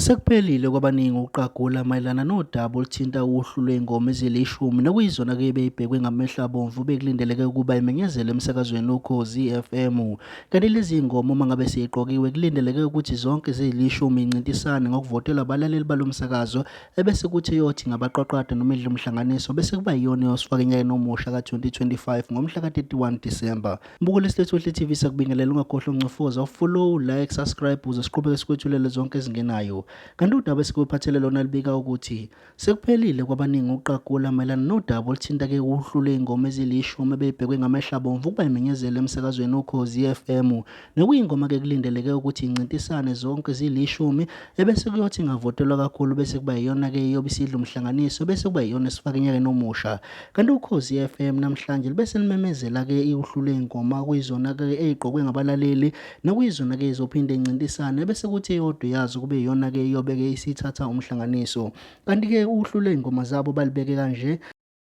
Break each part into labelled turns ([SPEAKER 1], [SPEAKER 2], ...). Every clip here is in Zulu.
[SPEAKER 1] Sekuphelile kwabaningi ukuqagula mayelana nodaba oluthinta uhlu lwezingoma ezilishumi nokuyizona-ke ebeyibhekwe ngamehlo abomvu bekulindeleke ukuba imenyezelwe emsakazweni Ukhozi FM. Kanti lezi ngoma uma ngabe seyiqokiwe kulindeleke ukuthi zonke ziyilishumi incintisane ngokuvotelwa abalaleli balo msakazo ebese kuthi eyothi ngabaqwaqwada noma idla umhlanganiso bese kuba yiyona eyosifaka enyakeni omusha ka-2025 ngomhla ka-31 Disemba. Mbukeli Silethu Wehle TV siyakubingelela ungakhohlwa uncofoza ufollow, like, subscribe ukuze siqhubeke sikwethulele zonke ezingenayo. Kanti udaba esikuphathele lona libika ukuthi sekuphelile kwabaningi ukuqagula mayelana nodaba oluthinta ke uhlu lwey'ngoma ezilishumi ebeyibhekwe ngamehlo abomvu ukuba imenyezelwe emsakazweni Ukhozi FM nokuyingoma ke kulindeleke ukuthi incintisane zonke zilishumi ebese kuyothi ingavotelwa kakhulu bese kuba iyona ke iyobe isidla umhlanganiso bese kuba iyona esifaka enyakeni omusha. Kanti Ukhozi FM namhlanje libe selimemezela-ke uhlu lwey'ngoma okuyizona-ke ey'qokwe ngabalaleli nokuyizona-ke ezophinde incintisane bese kuthi eyodwa yazo kube iyona-ke iyobe-ke isithatha umhlanganiso. Kanti-ke uhlu lwey'ngoma zabo balibeke kanje.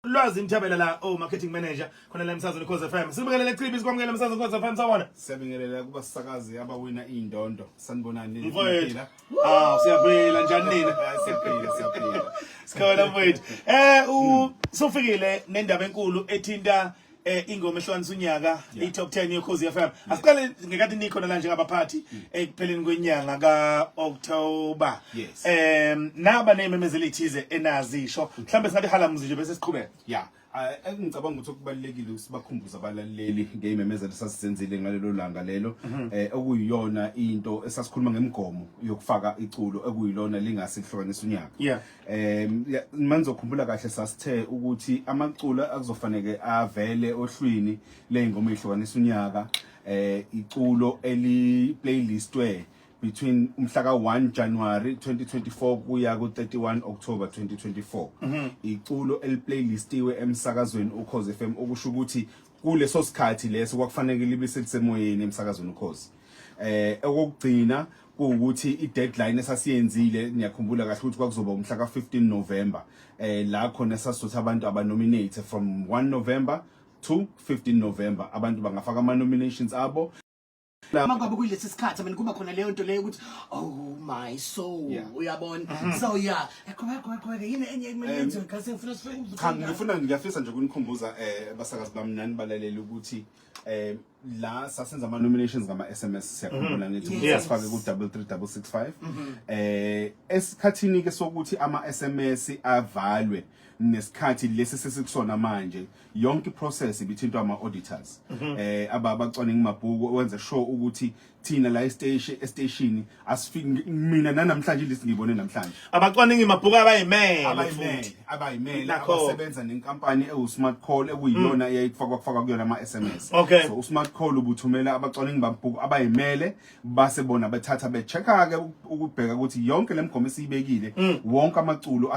[SPEAKER 2] Lwazi Mthabela la oh marketing manager khona la emsazweni Khozi FM. Sibingelele Chibi sikwamukele emsazweni Khozi FM sawona.
[SPEAKER 3] Siyabingelela kubasakazi abawina indondo. Sanibonani.
[SPEAKER 2] Mfowethu. Ah siyaphila njani nina?
[SPEAKER 3] Siyaphila siyaphila.
[SPEAKER 2] Sikhona mfowethu. Eh u sofikile nendaba enkulu ethinta eh ingoma ehlukanisa unyaka i top 10 yokhozi FM. Asiqale ngekathi nikhona la njengabaphathi ekupheleni kwenyanga ka October.
[SPEAKER 3] Yes.
[SPEAKER 2] Naba nezimemezelo ezithize enazisho. Mhlambe singathi halamuzi nje bese siqhubeka.
[SPEAKER 3] Yeah. Engicabanga ukuthi okubalulekile ukusibakhumbuza abalaleli ngeyimemezelo esasizenzile ngalelo langa lelo okuyiyona into esasikhuluma ngemigomo yokufaka iculo ekuyilona lingase lihlukanise unyaka. Manizokhumbula kahle sasithe ukuthi amaculo akuzofanele avele ohlwini ley'ngoma ey'hlukanisa unyaka iculo eli playlistwe between umhla ka-1 January 2024 kuya ku-31 October 2024. Iculo eliplaylistiwe emsakazweni Ukhozi FM, okusho ukuthi kuleso sikhathi leso kwakufanele libe selisemoyeni emsakazweni Ukhozi. Okokugcina kuwukuthi i-deadline esasiyenzile, niyakhumbula kahle ukuthi kwakuzoba umhla ka-15 November, la khona sasizothi abantu abanominate from 1 November to 15 November, abantu bangafaka ama-nominations abo.
[SPEAKER 4] Uma ngabe kuyilesi sikhathi, I mean, kuba khona leyo nto leyo ukuthi oh my soul. Uyabona? So yeah, qhubeka qhubeka qhubeka, yini enye ekumele yenziwe kasi ngifuna sifike?
[SPEAKER 3] Cha, ngifuna ngiyafisa nje ukunikhumbuza abasakazi bami nani balaleli ukuthi la sasenza ama nominations ngama SMS, siyakhumbula ngithi ukuthi sasifake ku 33665 esikhathini ke sokuthi ama SMS avalwe nesikhathi lesi sesikusona manje, yonke iprocess ibithintwa ama auditors abacwaningi mabhuku wenza sure ukuthi thina la estation estation asifiki. Mina nanamhlanje list ngibone namhlanje.
[SPEAKER 2] Abacwaningi mabhuku abayimele
[SPEAKER 3] abayimele
[SPEAKER 2] futhi.
[SPEAKER 3] Abayimele.
[SPEAKER 2] Nakho.
[SPEAKER 3] Abasebenza nenkampani ewu-Smart Call ekuyiyona eyayifakwa kufakwa kuyona ama-SMS. So u-Smart Call ubuthumela abacwaningi bamabhuku abayimele, base bona bethatha be-check-a-ke ukubheka ukuthi yonke le migomo esiyibekile, wonke amaculo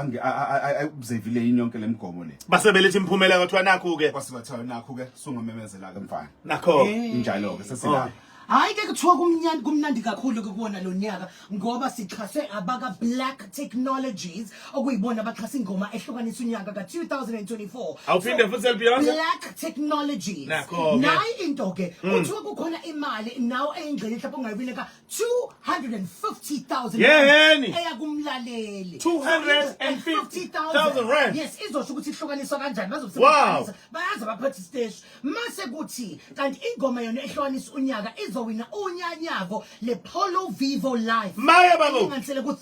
[SPEAKER 3] observile yini yonke le migomo le.
[SPEAKER 2] Base beletha imiphumela, kwathiwa nakhu-ke.
[SPEAKER 3] Kwase kwathiwa nakhu-ke, sungamemezela-ke mfana.
[SPEAKER 2] Nakho.
[SPEAKER 3] Injalo-ke, sesilapha.
[SPEAKER 4] Hayi ke, kuthiwa kumnyani kumnandi kakhulu ke kuwona lo nyaka ngoba sixhaswe abaka Black Technologies okuyibona abaxhasa ingoma ehlukanisa unyaka ka-2024.
[SPEAKER 2] Awuphinde futhi, Elbeyonce.
[SPEAKER 4] Black Technologies.
[SPEAKER 2] Nakho-ke.
[SPEAKER 4] Nayi into ke, kuthiwa kukhona imali nawo eyingxenye mhlawumbe ongayibina ka 250,000
[SPEAKER 2] Yeheni.
[SPEAKER 4] eya kumlaleli.
[SPEAKER 2] 250,000 rand.
[SPEAKER 4] Yes, izosho ukuthi ihlukaniswa kanjani, bazobisebenzisa bayazi abaphethe isiteshi. Mase kuthi kanti ingoma yona ehlukanisa unyaka izowina unyanyavo le Polo Vivo Life.
[SPEAKER 2] Maye babo.
[SPEAKER 4] Elinganisele ku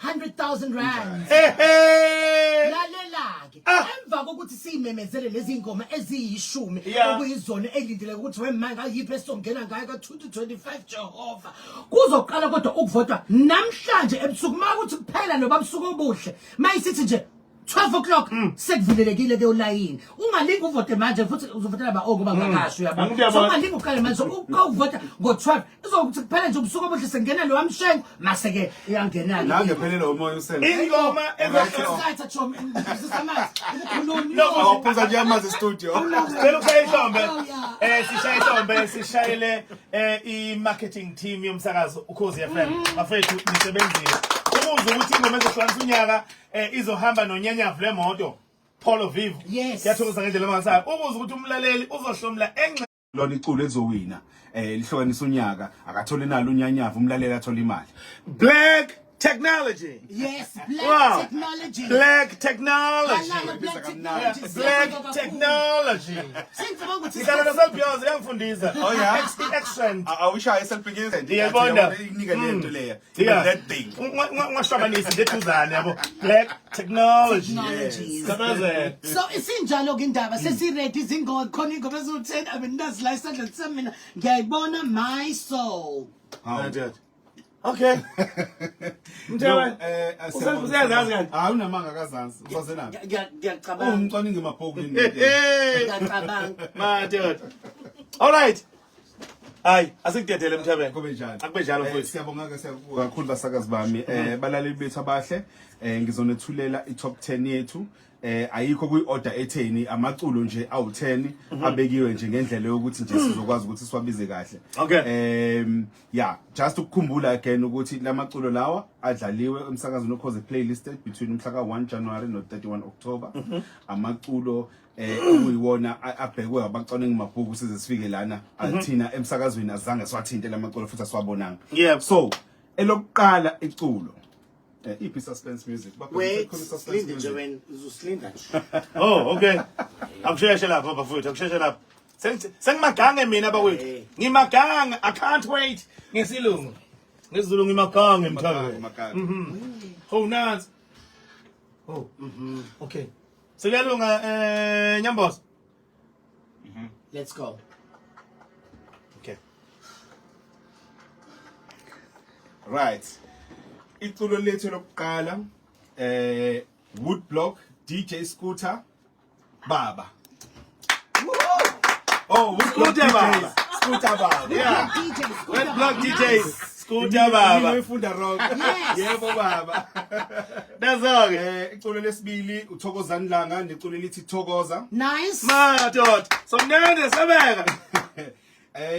[SPEAKER 4] 300,000 rand.
[SPEAKER 2] Ehe.
[SPEAKER 4] Lalela-ke.
[SPEAKER 2] Ah.
[SPEAKER 4] Emva kokuthi siyimemezele lezi ngoma eziyishumi okuyizona elindeleke ukuthi wemma ngayiphi esizongena ngayo ka-2025 Jehova, kuzoqala kodwa ukuvotwa namhlanje ebusuku. Uma kuthi kuphela noba busuku obuhle, mayisithi nje 12 o'clock sekuvulelekile ke ulayini. Ungalingi uvote manje futhi uzovotela ba oh ngoba ngakasho, uyabona?
[SPEAKER 2] Angiyabona.
[SPEAKER 4] So ungalingi uqale manje ukuvota ngo-12, izokuthi kuphela nje ubusuku obuhle sengena lo wamshengo, mase ke iyangena.
[SPEAKER 3] La ngephelele umoya usele.
[SPEAKER 2] Ingoma
[SPEAKER 4] Excited, chomi, sisamanzi ukukhuluma.
[SPEAKER 2] No,
[SPEAKER 3] Awuphuza nje amanzi studio.
[SPEAKER 2] Cela ukushaya ihlombe.
[SPEAKER 4] Oh, yeah.
[SPEAKER 2] Sishaye ihlombe, sishayele i-marketing team yomsakazo Ukhozi FM. Bafethu, nisebenzile. Ukuzwa ukuthi ingoma ezohlukanisa unyaka izohamba nonyanyavu lemoto Polo Vivo. Kuyathokozisa ngendlela emangasayo. Ukuzwa ukuthi umlaleli uzohlomla enxe
[SPEAKER 3] Lona iculo elizowina lihlukanisa unyaka akathole nalo unyanyavu, umlaleli athola imali.
[SPEAKER 2] Black Technology.
[SPEAKER 4] Yes, black
[SPEAKER 2] Wow.
[SPEAKER 4] technology.
[SPEAKER 2] Black technology.
[SPEAKER 4] Halala, black technology.
[SPEAKER 2] Black
[SPEAKER 4] Siyabonga kakhulu.
[SPEAKER 2] technology.
[SPEAKER 4] Sengicabanga ukuthi
[SPEAKER 2] Ngihlala noSelbhiyoza uyangifundisa.
[SPEAKER 3] Oh, yeah?
[SPEAKER 2] I-accent.
[SPEAKER 3] Awushaye self-begins.
[SPEAKER 2] Ngiyabona.
[SPEAKER 3] Inika lento leya.
[SPEAKER 2] Yeah.
[SPEAKER 3] That thing.
[SPEAKER 2] Ungashwabanisi nje eduzane yabo. Black technology.
[SPEAKER 4] Technologies.
[SPEAKER 2] Sabazela.
[SPEAKER 4] So isinjalo ke indaba sesiready izingoma khona ingoma eziwu-10 I mean nazi la esandleni sami mina ngiyayibona my soul.
[SPEAKER 3] Hawu.
[SPEAKER 2] Okay. Mthebe.
[SPEAKER 3] No, siyabonga.
[SPEAKER 2] Useyazazi kanti?
[SPEAKER 3] Hayi unamanga kazansi. Usazelaphi?
[SPEAKER 4] Ngiyacabanga.
[SPEAKER 3] Umcwaningi mabhuku yini?
[SPEAKER 2] Hey.
[SPEAKER 4] Ngiyacabanga.
[SPEAKER 2] Madoda. All right. Hayi, asikudedele Mthebe.
[SPEAKER 3] Kube njalo.
[SPEAKER 2] Akube njalo mfowethu.
[SPEAKER 3] Siyabonga ke siyabonga kakhulu basakazi bami. Balaleli bethu abahle, ngizonethulela i-top 10 yethu. Ayikho kwi-order etheni, amaculo nje awu10 abekiwe nje ngendlela yokuthi nje sizokwazi ukuthi siwabize kahle.
[SPEAKER 2] Okay.
[SPEAKER 3] Yeah, just ukukhumbula again ukuthi lamaculo lawa adlaliwe emsakazweni oKhozi playlisted between umhla ka1 January no 31 October. Amaculo okuyiwona abhekwe abacwaningi mabhuku size sifike lana athina emsakazweni azange siwathinte lamaculo futhi asiwabonanga. So elokuqala iculo iphi suspense music? Bapha
[SPEAKER 4] Wait,
[SPEAKER 3] khona suspense
[SPEAKER 4] silinde nje
[SPEAKER 3] music.
[SPEAKER 4] wena uzosilinda nje.
[SPEAKER 2] Oh, okay. Akusheshe lapha bafowethu, akusheshe lapha. Sengimagange mina bakwethu.
[SPEAKER 4] Eh.
[SPEAKER 2] Ngimagange, I can't wait ngesilungu. NgesiZulu ngimagange Mthebe.
[SPEAKER 3] Magange.
[SPEAKER 2] Oh, nansi. Oh. Okay. Sekuyalunga Nyamboza.
[SPEAKER 4] Let's go.
[SPEAKER 2] Okay.
[SPEAKER 3] Right. Iculo lethu lokuqala Woodblock DJ Scooter Baba. Oh, Woodblock
[SPEAKER 2] Scooter
[SPEAKER 3] DJs,
[SPEAKER 2] Baba.
[SPEAKER 3] Scooter Baba.
[SPEAKER 2] Yeah.
[SPEAKER 4] DJ Scooter.
[SPEAKER 2] Red Block DJs. Scooter Baba.
[SPEAKER 3] Ngifunda wrong.
[SPEAKER 4] Yes.
[SPEAKER 3] Yebo baba.
[SPEAKER 2] Nazo ke.
[SPEAKER 3] Iculo lesibili uThokozani Langa neculo elithi Thokoza.
[SPEAKER 4] Nice.
[SPEAKER 2] Madoda. Somnandi sabeka.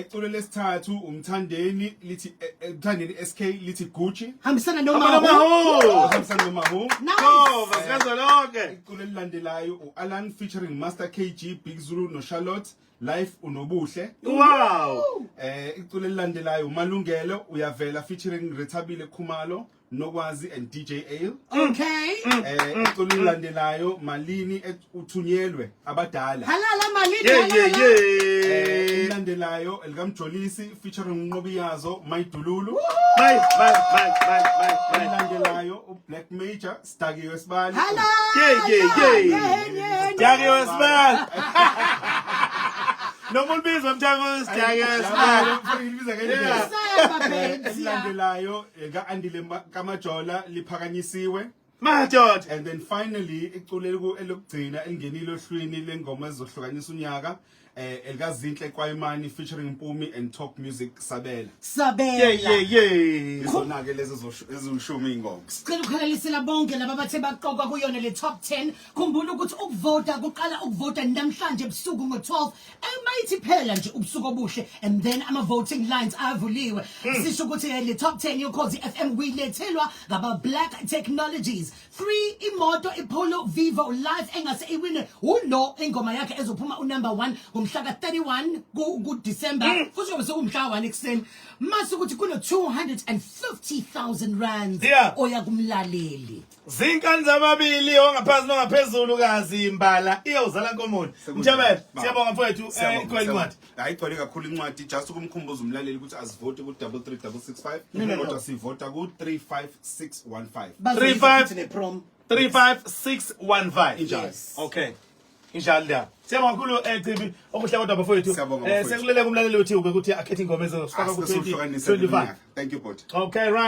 [SPEAKER 3] Iculo lesithathu uMthandeni lithi uMthandeni SK lithi Gucci.
[SPEAKER 4] Hambisana
[SPEAKER 2] Abana
[SPEAKER 4] noma.
[SPEAKER 2] maho.
[SPEAKER 3] Uhambisana noMahu.
[SPEAKER 4] Nice.
[SPEAKER 2] Kova sikazolonke.
[SPEAKER 3] Iculo elilandelayo uAlan featuring Master KG, Big Zulu no Charlotte, Life unobuhle.
[SPEAKER 2] Wow.
[SPEAKER 3] Iculo elilandelayo uMalungelo uyavela featuring Rethabile Khumalo, Nokwazi and DJ Ale.
[SPEAKER 4] Okay.
[SPEAKER 3] Iculo elilandelayo Malini uthunyelwe abadala.
[SPEAKER 4] Halala malini.
[SPEAKER 2] Yeah yeah
[SPEAKER 4] halala.
[SPEAKER 2] yeah.
[SPEAKER 3] Elilandelayo elikamjolisi featuring Nqobiyazo Mayidululu.
[SPEAKER 2] Bye bye bye bye bye bye.
[SPEAKER 3] Elilandelayo uBlack Major Stakiwe Sibali.
[SPEAKER 4] Halala.
[SPEAKER 2] Yeah yeah yeah.
[SPEAKER 4] Yeah, yeah.
[SPEAKER 2] Jake wesibali. Noma ulibizwa mthako Jake wesibali.
[SPEAKER 3] Ngilibiza ngendlela.
[SPEAKER 4] Saya babetsi.
[SPEAKER 3] Elilandelayo ka-Andile Kamajola liphakanyisiwe.
[SPEAKER 2] Madoda.
[SPEAKER 3] And then finally iculo elokugcina elingenile ohlwini lengoma ezohlukanisa unyaka elikaZinhle Kwayimani featuring Mpumi and Top Music Sabela.
[SPEAKER 4] Sabela.
[SPEAKER 2] Yeah yeah yeah.
[SPEAKER 3] Izona ke lezi eziwushumi ingoma.
[SPEAKER 4] Sicela ukhalalisela bonke laba bathe baqokwa kuyona le top 10. Khumbula ukuthi ukuvota kuqala ukuvota namhlanje ebusuku ngo-12. Emayithi phela nje ubusuku obuhle and then ama voting lines avuliwe. Sisho ukuthi le top 10 yoKhozi FM kuyilethelwa ngaba Black Technologies. 3 imoto iPolo Vivo Live engase iwine ulo ingoma yakhe ezophuma unumber 1 ngomhla ka-31 ku December futhi kuyobe sekumhla 1 ekuseni. Mase ukuthi kuno 250,000 rands
[SPEAKER 2] Yeah.
[SPEAKER 4] oya kumlaleli.
[SPEAKER 2] Zinkani zamabili ongaphansi nongaphezulu kazi imbala iyozala nkomoni. Mthebe, siyabonga mfowethu igcwele incwadi.
[SPEAKER 3] Hayi igcwele kakhulu incwadi just ukumkhumbuza umlaleli ukuthi asivote ku 33665 kodwa sivota ku 35615.
[SPEAKER 4] Bazoyizwa
[SPEAKER 2] 35
[SPEAKER 4] futhi neprom.
[SPEAKER 2] 35615.
[SPEAKER 3] Injalo.
[SPEAKER 4] Yes.
[SPEAKER 2] Okay. Injalo la. Siyabonga kakhulu Cibi okuhle kodwa bafowethu.
[SPEAKER 3] Siyabonga, bafowethu.
[SPEAKER 2] Sekulele kumlaleli wethu ukuthi akhethe ingoma ezofaka ku
[SPEAKER 3] Asike
[SPEAKER 2] 2025.
[SPEAKER 3] Thank you bot.
[SPEAKER 2] Okay, right.